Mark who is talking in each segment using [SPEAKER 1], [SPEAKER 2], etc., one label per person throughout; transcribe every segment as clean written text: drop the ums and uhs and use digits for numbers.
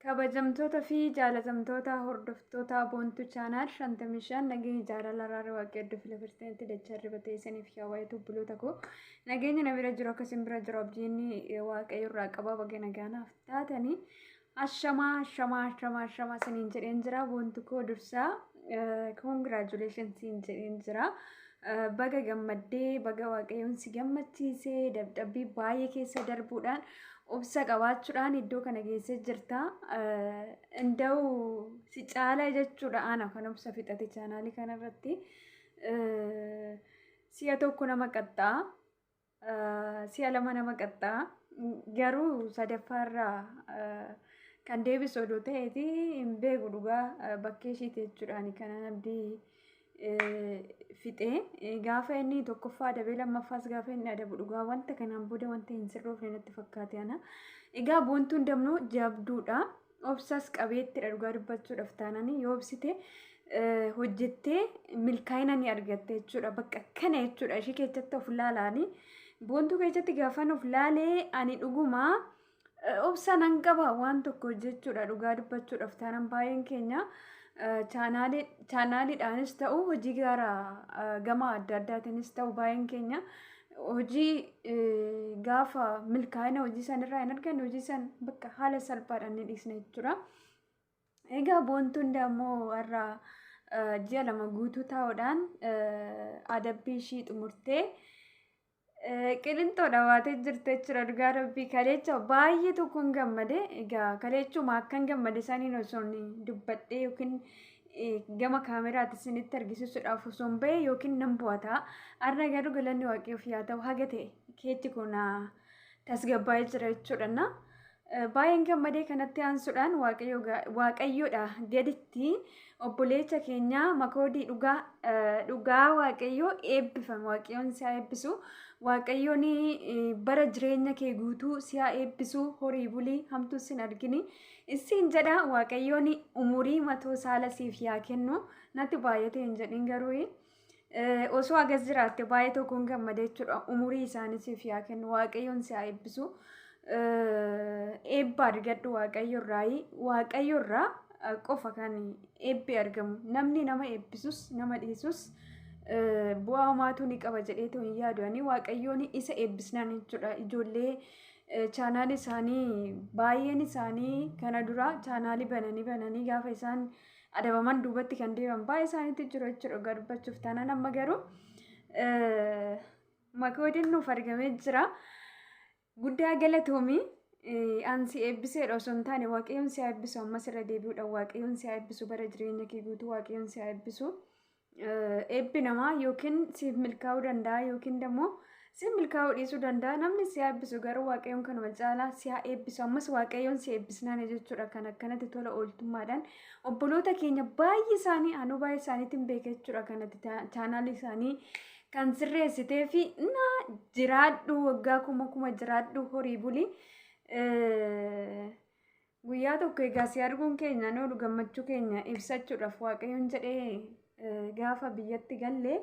[SPEAKER 1] Kabajamtoota fi jaalatamtoota hordoftoota Boontuu Channel 55, nageenya jaalala araara Waaqayyo iddoo fi lafa dachaa ribatee isiniif yaa waayee. Obboloota koo, nageenya na bira jiru akkasiin bira jiru abdiin Waaqayyo irraa qaba. Baga nagaanaaf taatanii. Ashamaa, ashamaa, ashamaa, ashamaa isiniin jedheen jira. Boontuu koo, dursaa congratulations siin jedheen jira. Baga gammaddee, baga Waaqayyoon si gammachiisee. Dadhabbii baay'ee keessa darbuudhaan, obsa qabaachuudhaan iddoo kana geessee jirta. Inda'u si caalaa jechuudha ana kan obsa fixate chaanaalii kanarratti. Si'a tokko nama qaxxaa, si'a lama nama qaxxaa, garuu sadaffaarraa kan deebisu odoo ta'eeti hin beeku dhugaa bakkee ishiiti jechuudhaan kanan abdii fixee. Gaafa inni tokkoffaa adabee, lammaffaas gaafa inni adabu, dhugaa wanta kanaan booda wanta hin sirroofne natti fakkaate ana. Egaa Boontuun dammoo jabduudha. Obsas qabeettidha dhugaa dubbachuudhaaf taananii, yoo obsite hojjettee milkaa'ina ni argatte jechuudha. Bakka kana jechuudha ishee keessatti of laalaanii, Boontuu keessatti gaafan of laalee, ani dhugumaa obsa nan qaba waan tokko hojjechuudha dhugaa dubbachuudhaaf taanan. Baay'een keenya chaanaaliidhaanis ta'u, hojii gara gama adda addaatiinis ta'u, baay'een keenya hojii gaafa milkaa'ina hojii san irraa hin arganne, hojii san bakka haala salphaadhaan ni dhiisna jechuudha. Egaa Boontuun immoo har'a ji'a 2 guutuu taa'uudhaan adabbii ishii xumurtee Qilinxoodha baatee jirti jechuudha. Dhugaa Rabbii, kaleecha baay'ee tokkoon gammade. Egaa kaleechuma akkan gammade saniin osoo dubbadhee yookiin gama kaameraatti isinitti argisiisuudhaaf osoo hin bahe yookiin nan bu'ata. Har'a garuu galanni Waaqayyoof yaa ta'u, haga ta'e keetti kun tasgabbaa'ee jira jechuudha. Baay'een gammadee. Kanatti aansuudhaan Waaqayyoodha gaditti obboleessa keenya Makoodii, dhugaa dhugaa Waaqayyoo eebbifame. Waaqayyoon si haa eebbisu. Waaqayyoon bara jireenya kee guutuu si haa eebbisu. Horii bulii, hamtuu sin argini isin jedha. Waaqayyoon umurii matoo saala siif yaa kennu. Natti baay'ate hin jedhin, garuu osoo agas jiraatte baay'ee tokkoon gammade jechuudha. Umurii isaanii siif yaa kennu, Waaqayyoon si haa eebbisu. Eebba argadhu Waaqayyo irraayi. Waaqayyo irraa qofa kan eebbi argamu. Namni nama eebbisus nama dhiisus bu'aa homaatu ni qaba jedheetu hin yaadu ani. Waaqayyoon isa eebbisnaan jechuudha. Ijoollee chaanaalii isaanii, baay'een isaanii kana dura chaanaalii bananii bananii gaafa isaan adabaman duubatti kan deeman baay'ee isaaniitti jiru jechuudha dhugaa dubbachuuf taanaan. Amma garuu Makoodiin nuuf argamee jira. Guddaa galatoomii. Ansi eebbiseedha osoo hin taane, Waaqayyoon si haa eebbisu. Ammas irra deebi'uudhaan Waaqayyoon si haa eebbisu. Bara jireenya kee guutuu Waaqayyoon si haa eebbisu. Eebbi namaa yookiin siif milkaa'uu danda'a yookiin immoo siif milkaa'uu dhiisuu danda'a. Namni si haa eebbisu garuu Waaqayyoon kanuma caalaa si haa eebbisu. Ammas Waaqayyoon si eebbisnaan jechuudha. Kan akkanatti tola ooltummaadhaan obboloota keenya baay'ee isaanii, anuu baay'ee isaaniitiin beeka jechuudha. Kanatti chaanaalii isaanii kan sirreessitee fi na jiraadhu, waggaa kuma kuma jiraadhu, horii buli. Guyyaa tokko egaa si arguun keenya nu gammachuu keenya ibsachuudhaaf, Waaqayyoon jedhee gaafa biyyatti gallee,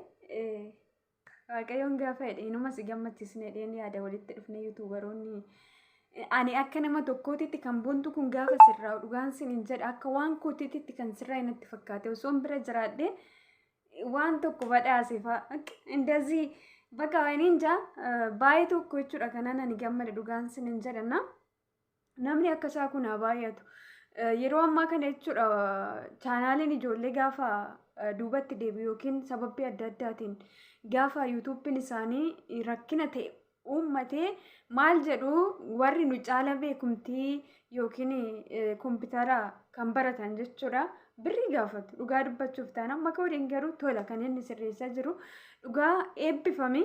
[SPEAKER 1] Waaqayyoon gaafa jedhe, inuma si gammachiisne jedheen yaada. Walitti dhufne YouTuberoonni, ani akka nama tokkootitti kan Boontu kun gaafa sirraa, dhugaan sin hin jedha, akka waan kootiitti kan sirraa natti fakkaate. Osoo bira jiraadhee waan tokko badhaase fa'a እንደዚህ በቃ እኔ እንጃ baay'ee tokko jechuudha kanaan ani gammade, dhugaan sin hin jedhanna. Namni akka isaa kun haa baay'atu. Yeroo ammaa kana jechuudha, chaanaaliin ijoollee gaafa duubatti deebi'u yookiin sababii adda addaatiin gaafa YouTubeiin isaanii rakkina ta'e uummatee, maal jedhu warri nu caala beekumtii yookiin kompiitara kan baratan jechuudha, birrii gaafatu dhugaa dubbachuuf taanaan. Makoodiin garuu tola kan inni sirreessaa jiru. Dhugaa eebbifame.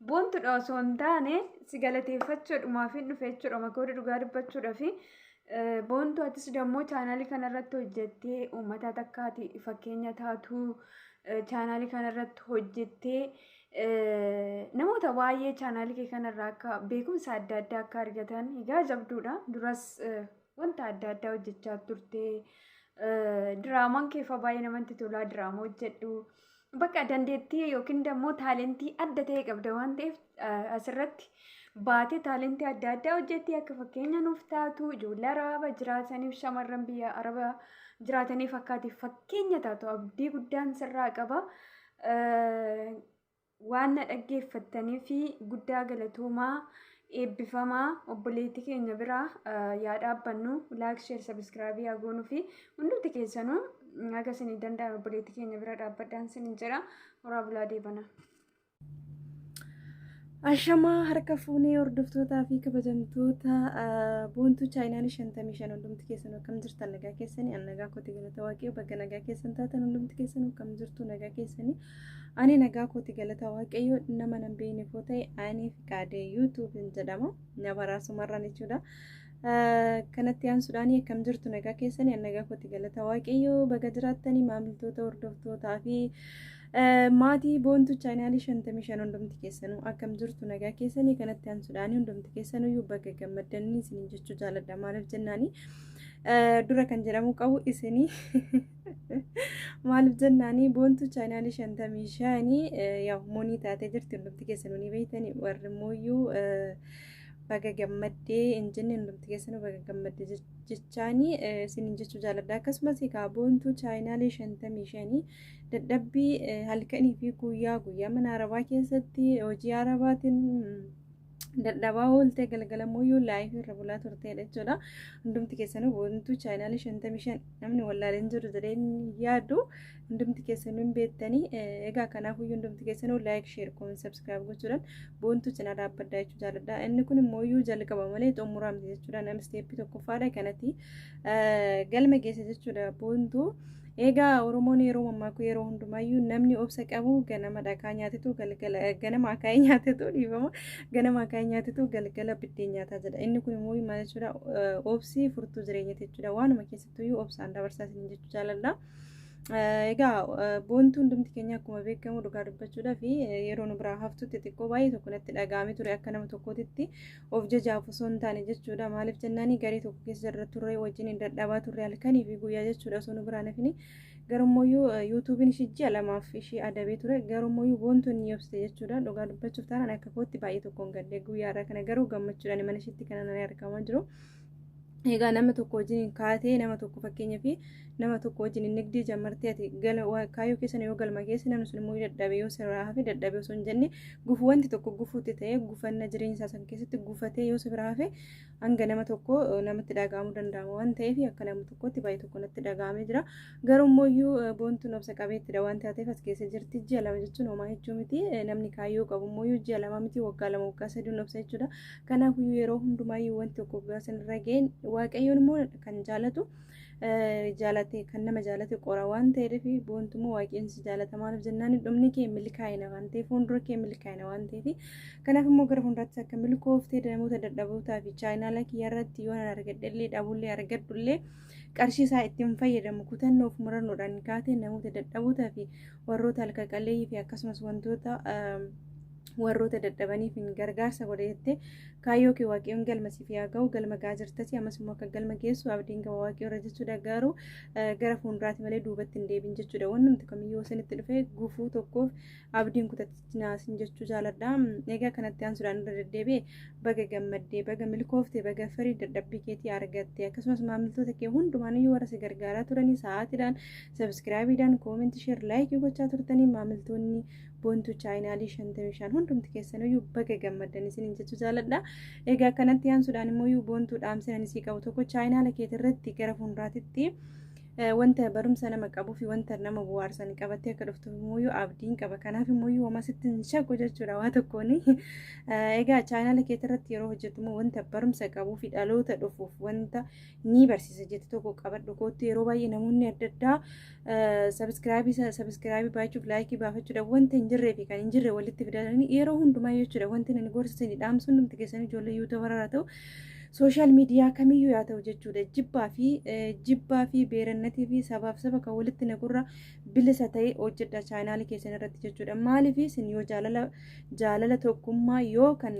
[SPEAKER 1] Boontudha osoo hin taane, si galateeffachuudhumaaf hin dhufe jechuudha Makoodii, dhugaa dubbachuudhaaf. Boontu, atis dammoo chaanaalii kanarratti hojjettee uummata takkaati fakkeenya taatu, chaanaalii kanarratti hojjettee namoota baay'ee chaanaalii kee kanarraa akka beekumsa adda addaa akka argatan. Egaa jabduudha. Duras wanta adda addaa hojjechaa turte. Diraamaan keefa baay'ee namatti tolaa, diraamaa hojjedhu. Bakka dandeettii yookiin immoo talentii adda ta'e qabda waan ta'eef, asirratti Baatee taalentii adda addaa hojjettee akka fakkeenya nuuf taatu, ijoollee Arabaa jiraataniif, shamarran biyya Arabaa jiraataniif akkaatiif fakkeenya taatu abdii guddaan sirraa qaba. Waan na dhaggeeffattanii fi guddaa galatoomaa, eebbifamaa. Obboleettii keenya biraa yaa dhaabbannu, like, share, subscribe yaa goonuu fi hundumti keessanuu haga isinii danda'ame obboleettii keenya bira dhaabbadhaan isiniin jedha. Horaa bulaa, deebana.
[SPEAKER 2] Ashamaa, harka fuunee hordoftootaa fi kabajamtoota Boontuu Chaayinaan 55, hundumti keessan akkam jirtan? Nagaa keessanii? An nagaa kooti, galata Waaqayyo. Bakka nagaa keessan taatan hundumti keessan akkam jirtu? Nagaa keessanii? Ani nagaa kooti, galata Waaqayyo. Nama nan beekne foo ta'e, ani Fiqaadee YouTubeiin jedhama, na baraasumarraan jechuudha. Kanatti aansuudhaan, akkam jirtu? Nagaa keessanii? An nagaa kooti, galata Waaqayyo. Baga jiraattanii, maamiltoota, hordoftootaa fi maatii Boontuu Chaayinaalii 55, hundumti keessanuu akkam jirtu? Nagaa keessanii? Kanatti aansuudhaan, hundumti keessanuyyuu baga gammaddanii isiniin jechuu jaaladha. Maaliif jennaani, dura kan jedhamu qabu isinii. Maaliif jennaani, Boontuu Chaayinaalii 55 yaa money taatee jirti, hundumti keessanuu ni beektanii. Warri mooyyuu baga gammaddee hin jenne, hundumti keessanuu baga gammaddee jechaanii isiniin jechuu jaaladha. Akkasumas egaa Boontuu Chaayinaalii 55 dadhabbii halkanii fi guyyaa guyyaa mana Arabaa keessatti hojii Arabaatiin dadhabaa oolte, galgala mooyyuu live irra bulaa turteedha jechuudha. Hundumti keessanuu Boontuu Chaayinaalii 55 namni wallaaleen jiru jedheen yaadu, hundumti keessanuu hin beektanii. Egaa kanaafuyyuu hundumti keessanuu like, share, comment, subscribe gochuudhaan Boontuu cinaa dhaabbadhaa jechuu jaaladha. Inni kun immoo jalqaba malee xumuraa miti jechuudha. Namni step tokkoffaadha kanatti galma geesse jechuudha Boontuu. Egaa Oromoon yeroo mammaaku, yeroo hundumaayyuu namni obsa qabu ganama dhakaa nyaatetu galgala, ganama akaayii nyaatetu, dhiifama, ganama akaayii nyaatetu galgala biddeen nyaataa jedha. Inni kun immoo maal jechuudha? Obsi furtuu jireenyaati jechuudha. Waanuma keessattuyyuu obsaan dabarsaa isin jechuu jaaladha. Egaa Boontuu, hundumti keenya akkuma beekamu, dhugaa dubbachuudhaa fi yeroo nu biraa haftutti xiqqoo baay'ee tokko natti dhaga'amee ture, akka nama tokkootitti of jajaaf osoo hin taane jechuudha. Maaliif jennaani, garee tokko keessa irra turre, wajjin hin dadhabaa turre halkanii fi guyyaa jechuudha osoo nu biraa nafini. Garumooyyuu YouTubeiin ishii ji'a 2f ishii adabee ture. Garumooyyuu Boontuun ni obsite jechuudha. Dhugaa dubbachuuf taanaan akka kootti baay'ee tokkoon gaddee, guyyaa irraa kana garuu gammachuudhaan mana ishiitti kana argamaa jiru. Egaa nama tokko wajjin kaatee, nama tokko fakkeenyaaf nama tokko wajjin nigdii jammartee, ati kaayyoo keessan yoo galma geesse, namni sun immoo dadhabee yoo sirraa hafe, dadhabee osoo hin jenne gufu wanti tokko gufuutti ta'ee gufanna jireenya isaa san keessatti gufatee yoo sirraa hafe, hanga nama tokko namatti dhaga'amuu danda'ama waan ta'eef, akka nama tokkotti baay'ee tokko natti dhaga'amee jira. Garuu immoo Boontuun obsa qabeettidha waan taateef as keessa jirti. Ji'a 2 jechuun homaa jechuu miti. Namni kaayyoo qabu immoo ji'a 2 miti, waggaa 2, waggaa 3 obsa jechuudha. Kanaafuu yeroo hundumaayyuu wanti tokko waggaa sanarra ga'een, Waaqayyoon immoo kan jaalatu jaalate, kan nama jaalate qora waan ta'eef, Boontummoo Waaqayyoon si jaalata. Maaliif jennaan, dhumni kee milkaa'ina waan ta'eef, fuuldura kee milkaa'ina waan ta'eef. Kanaaf immoo gara fuulduraatti akka milkooftee namoota dadhabootaa fi chaayinaala kiyya irratti yoo argadhellee, dhabullee, argadhullee qarshii isaa ittiin fayyadamu kutannoof murannoodhaan kaatee namoota dadhabootaa fi warroota harka qalleeyyii fi akkasumas wantoota warroota dadhabaniif hin gargaarsa godhe jettee, kaayyoo kee Waaqayyoon galma siif yaa ga'u. Galma gaa jirtasi, ammas immoo akka galma geessu abdiin qaba Waaqayyo irra jechuudha. Garuu gara fuulduraatti malee duubatti hin deebin jechuudha. Wanti kamiyyuu isinitti dhufe gufuu tokkoof abdiin kutatinaa sin jechuu jaaladha. Egaa kanatti aansuudhaan irra deddeebi'e baga gammaddee, baga milkooftee, baga firii dadhabbii keetii argatte. Akkasumas maamiltoota kee hundumaaniyyuu, warra si gargaaraa turanii, sa'aatiidhaan, subscribeiidhaan, comment, share, like gochaa turtanii, maamiltoonni Boontuu Chaayinaalii 55 hundumti keessaniyyuu baga gammaddan isiniin jechuu jaaladha. Egaa kanatti aansuudhaan immoo Boontuu, dhaamsa ani sii qabu tokko, chaayinaala keetirratti gara fuulduraatitti wanta barumsa nama qabuu fi wanta nama bohaarsan qabattee akka dhuftu immoo abdiin qaba. Kanaaf immoo homaa sitti hin shakku jechuudha waa tokkoon. Egaa chaayinaala keetirratti yeroo hojjettu immoo wanta barumsa qabuu fi dhaloota dhufuuf wanta ni barsiisa jettu tokko qabadhu kootu. Yeroo baay'ee namoonni adda addaa subscribe baachuuf, like baafachuudhaaf wanta hin jirree fi kan hin jirre walitti fidanii yeroo hundumaa jechuudha. Wanti inni gorsa isin dhaamsu, hundumti keessan ijoollee YouTuberarraa ta'u Social media kamiyyuu yaa ta'u jechuudha. Jibbaa fi beerannatii fi sabaaf saba kan walitti naqurra bilisa ta'e hojjedha chaanaalii keessan irratti jechuudha. Maaliif isin yoo jaalala tokkummaa yoo kan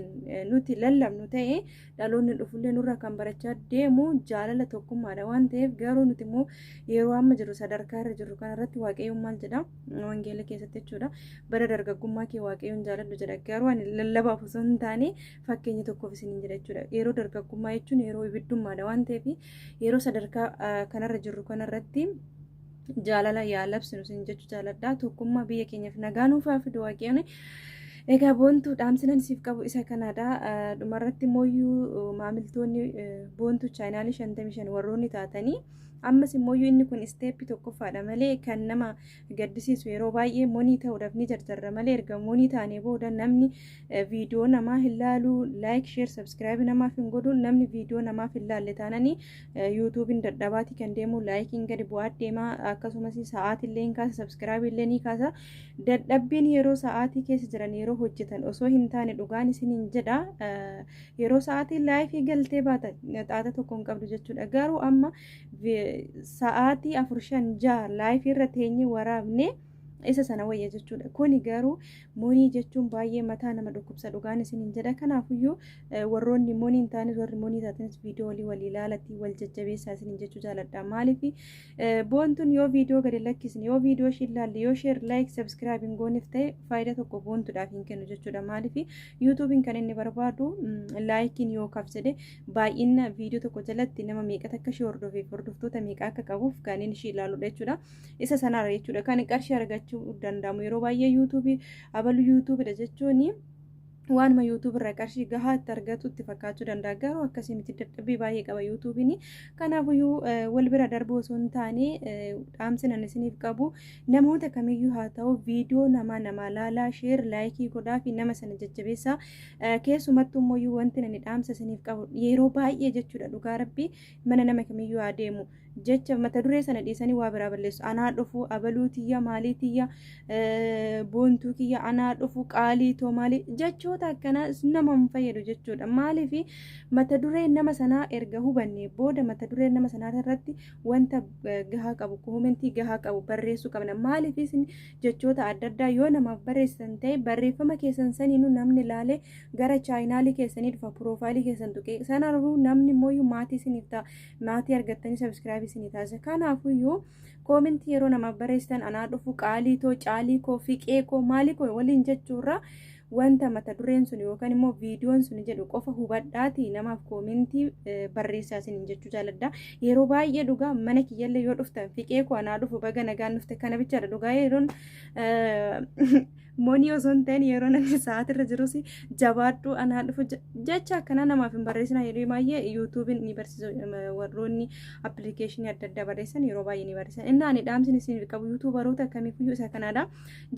[SPEAKER 2] nuti lallabnu ta'e, dhaloonni dhufullee nurra kan barachaa deemu jaalala tokkummaadha waan ta'eef. Garuu nuti immoo yeroo amma jiru, sadarkaa irra jirru kanarratti, Waaqayyoon maal jedha wangeela keessatti jechuudha? "Bara dargaggummaa kee Waaqayyoon jaaladhu" jedha. Garuu ani lallabaaf osoo hin taane fakkeenya tokkoof isiniin jedha jechuudha. Yeroo dargaggummaa jechuun yeroo ibiddummaadha waan ta'eef, yeroo sadarkaa kanarra jirru kanarratti jaalala yaa labsinu isin jechuu jaaladha. Tokkummaa biyya keenyaaf nagaa nuuf haa fidu Waaqayyoon. Egaa Boontuu, dhaamsinan siif qabu isa kanaadha. Dhumarratti mooyyuu maamiltoonni Boontuu chaanaalii 55 warroonni taatanii, ammas immoo inni kun step tokkoffaadha malee, kan nama gaddisiisu yeroo baay'ee money ta'uudhaaf ni jarjarra malee, erga money taanee booda namni viidiyoo namaa hin laalu, like, share, subscribe namaaf hin godhu. Namni viidiyoo namaaf hin laalle taananii YouTubeiin dadhabaatii kan deemu, likeiin gadi bu'aa deema. Akkasumas sa'aatillee hin kaasa, subscribe illee ni kaasa. Dadhabbiin yeroo sa'aatii keessa jiran yeroo hojjetan osoo hin taane, dhugaan isiniin jedha, yeroo sa'aatii live galtee baata xaata tokko hin qabdu jechuudha. Garuu amma sa'aatii afur, shan, jaha live irra teenye waraabne isa sana wayya jechuudha. Kuni garuu money jechuun baay'ee mataa nama dhukkubsa, dhugaan isiniin jedha. Kanaafuyyuu warroonni money hin taanes, warri money taatanis viidiyoo walii walii ilaalatii wal jajjabeessaa isiniin jechuu jaaladha. Maaliif Boontuun yoo viidiyoo gadi lakkisne, yoo viidiyoo ishii ilaalle, yoo share, like, subscribe hin gooneef ta'e, faayidaa tokko Boontuudhaaf hin kennu jechuudha. Maaliif YouTubeiin kan inni barbaadu likeiin yoo kaaf jedhe, baay'ina viidiyoo tokko jalatti nama meeqa akka ishee hordofeef, hordoftoota meeqa akka qabuuf kan inni ishee ilaaludha jechuudha. Isa sanarra jechuudha kan qarshii argachuu danda'amu. Yeroo baay'ee YouTubeii abalu YouTubeiidha jechuun waanuma YouTube irraa qarshii gahaa itti argatu itti fakkaachuu danda'a. Garuu akkasii miti, dadhabbii baay'ee qaba YouTubeiin. Kanaafuyyuu wal bira darbuu osoo hin taane, dhaamsinan isiniif qabu, namoota kamiyyuu haa ta'u, viidiyoo namaa namaa laalaa, share, like godhaa fi nama sana jajjabeessaa. Keessumattuu immoo wanti ani dhaamsa isiniif qabu, yeroo baay'ee jechuudha, dhugaa Rabbii, mana nama kamiyyuu haa deemu, jecha mata duree sana dhiisanii waa biraa balleessu. "Anaa dhufu, abaluu tiyya, maalii tiyya, Boontuu kiyya, anaa dhufu, qaalii too," maalii jechoota akkanaa nama hin fayyadu jechuudha. Maaliif mata duree nama sanaa erga hubanne booda, mata duree nama sanaa irratti wanta gahaa qabu, comment gahaa qabu barreessuu qabna. Maaliif isin jechoota adda addaa yoo namaaf barreessitan ta'e, barreeffama keessan saniinuu namni ilaalee gara chaanaalii keessanii dhufa. Profile keessan tuqee sanaruu namni immoo maatii isiniif ta'a, maatii argattanii subscribe isinii taasisa. Kanaafuyyuu comment yeroo namaaf barreessitan, "Anaa dhufu, qaalii too, caalii koo, fiqee koo, maalii koo" waliin jechuurra, wanta mata dureen sun yookaan immoo viidiyoon sun jedhu qofa hubadhaatii namaaf comment barreessaa isiniin jechuu jaaladha. Yeroo baay'ee dhugaa mana kiyyallee yoo dhuftan, "Fiqee koo, anaa dhufu, baga nagaan dhufte," kana bichaadha. Dhugaa yeroon money osoo hin ta'in, yeroo namni sa'aatirra jirus, "Jabaadhu, anaa dhufu," jecha akkanaa namaaf hin barreessina. Yeroo baay'ee YouTubeiin ni barsiisa, warroonni application adda addaa barreessan yeroo baay'ee ni barreessan. Inni ani dhaamsin isin qabu YouTuberoota kamiifiyyuu isa kanaadha.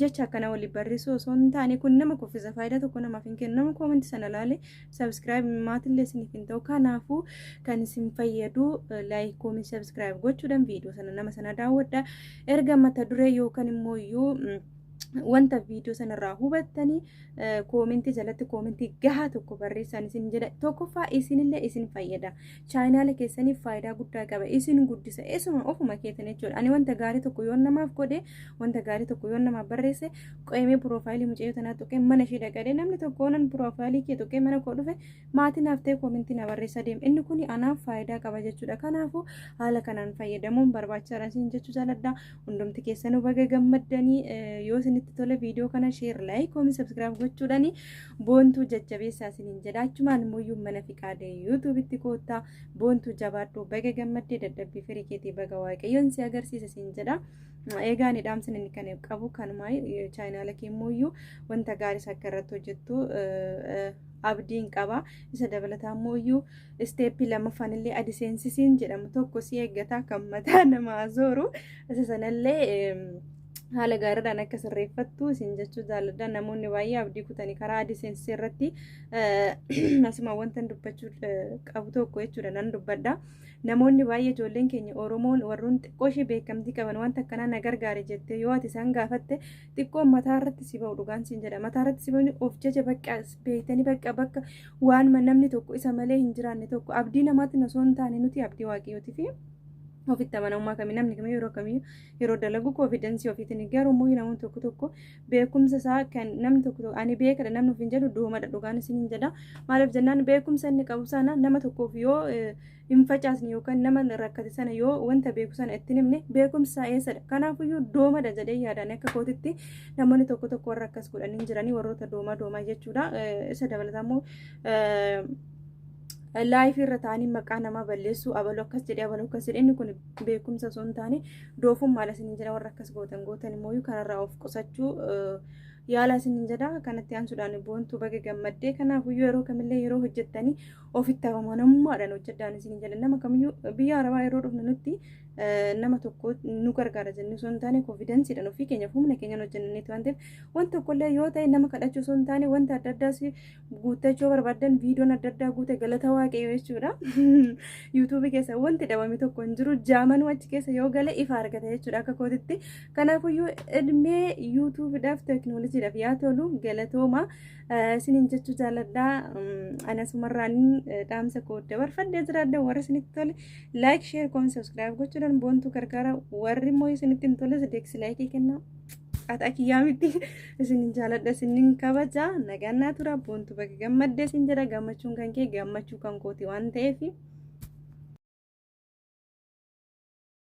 [SPEAKER 2] Jecha akkana waliif barreessuu osoo hin taane, kun nama kuffisa, faayidaa tokko namaaf hin kennu. Nama comment sana ilaale subscribe maatillee isiniif hin ta'u. Kanaafuu kan isin fayyadu like, comment, subscribe gochuudhaan viidiyoo sana nama sana daawwadha. Erga mata duree yookaan immoo iyyuu wanta viidiyoo sanarraa hubattanii comment jalatti comment gahaa tokko barreessan isin jedha. Tokkoffaa isinillee isin fayyada, chaanaala keessaniif faayidaa guddaa qaba, isin guddisa, isuma ofuma keetan jechuudha. Ani wanta gaarii tokko yoon namaaf godhe, wanta gaarii tokko yoon namaaf barreesse, qo'amee profile mucayyoo tanaa tuqee mana ishee dhaqadee, namni tokko nan profile kee tuqee mana koo dhufe, maatii naaf ta'e, comment na barreessa deema. Inni kun anaaf faayidaa qaba jechuudha. Kanaafuu haala kanaan fayyadamuun barbaachisaadha isin jechuu jaaladha. Hundumti keessanuu baga gammaddanii. Yoo isinitti tole viidiyoo kana share, like, comment, subscribe gochuudhaani Boontuu jajjabeessaa isiniin jedha. Achumaan immoo mana Fiqaadee YouTubeitti koottaa. Boontuu, jabaadhu, baga gammaddee, dadhabbii firii keetii baga Waaqayyoon si agarsiisa isin jedha. Egaa ani dhaamsin inni kan qabu kanuma. Chaanaala keemmooyyuu wanta gaariis akka irratti hojjettu abdiin qaba. Isa dabalataa immoo step lammaffaan illee AdSenseiin jedhamu tokko si eeggata, kan mataa namaa zooru isa sanallee. Haala gaariidhaan akka sirreeffattu isin jechuu jaalladha. Namoonni baay'ee abdii kutanii karaa AdSense irratti asuma wanta dubbachuu qabu tokko jechuudha nan dubbadha. Namoonni baay'ee ijoolleen keenya Oromoon warroon xiqqoo ishee beekamtii qaban wanta akkanaa na gargaare jettee yoo ati isaan gaafatte, xiqqoo mataa irratti si ba'u, dhugaan siin jedha. Mataa irratti si ba'u, of jaja, bakka beektanii bakka bakka waan namni tokko isa malee hin jiraanne tokko abdii namaatti osoo hin taane nuti abdii Waaqayyootii fi ofitti amanamummaa kamii namni kamiyyuu yeroo kamiyyuu yeroo dalagu confidence ofiitiin. Garuu immoo namoonni tokko tokko beekumsa isaa kan namni tokko tokko ani beekadha namni ofiin jedhu doomadha, dhugaan isiniin jedha. Maaliif jennaan, beekumsa inni qabu sana nama tokkoof yoo hin facaasne yookaan nama rakkate sana yoo wanta beeku sana ittiin himne, beekumsa isaa eessadha? Kanaafuyyuu doomadha jedhee yaadaan akka kootitti namoonni tokko tokko warra akkas godhanii jiranii warroota doomaa doomaa jechuudha. Isa dabalataa immoo live irra ta'anii maqaa namaa balleessuu, abaluu akkas jedhee, abaluu akkas jedhee, inni kun beekumsa osoo hin taane doofummaadha isiniin jedha. Warra akkas gootan gootan immoo kanarraa of qusachuu yaala isiniin jedha. Kanatti aansuudhaan, Boontuu, baga gammaddee. Kanaafuyyuu yeroo kamillee yeroo hojjettanii ofitti amanamummaadhaan hojjedhaan isiniin jedha. Nama kamiyyuu biyya arabaa yeroo dhufnu nutti nama tokko nu gargaara jennee osoo hin taane confidenceiidhaan ofii keenyaaf humna keenyaan hojjenneeti waan ta'eef, wanta tokkollee yoo ta'e nama kadhachuu osoo hin taane wanta adda addaas guuttachuu barbaadan viidiyoon adda addaa guute, galata Waaqayyoo jechuudha. YouTubeii keessa wanti dhabame tokko hin jiru. Jaamanuu achi keessa yoo gale ifa argata jechuudha akka kootitti. Kanaafuyyuu ilmee YouTubeiidhaaf teekinooloojiidhaaf yaa tolu, galatooma isiniin jechuu jaaladha. Ani asumarraan dhaamsa koo dabarfadhee jiraadha. Warri isinitti tole like, share, comment, subscribe gochuudhaan Boontuu gargaara. Warri immoo isinitti hin toles dislike kenna. Ati kiyyaa miti. Isinin jaaladha, isinin kabaja. Nagaan naa tura. Boontuu, baga gammaddee isin jedha. Gammachuun kan kee gammachuu kan kooti waan ta'eef.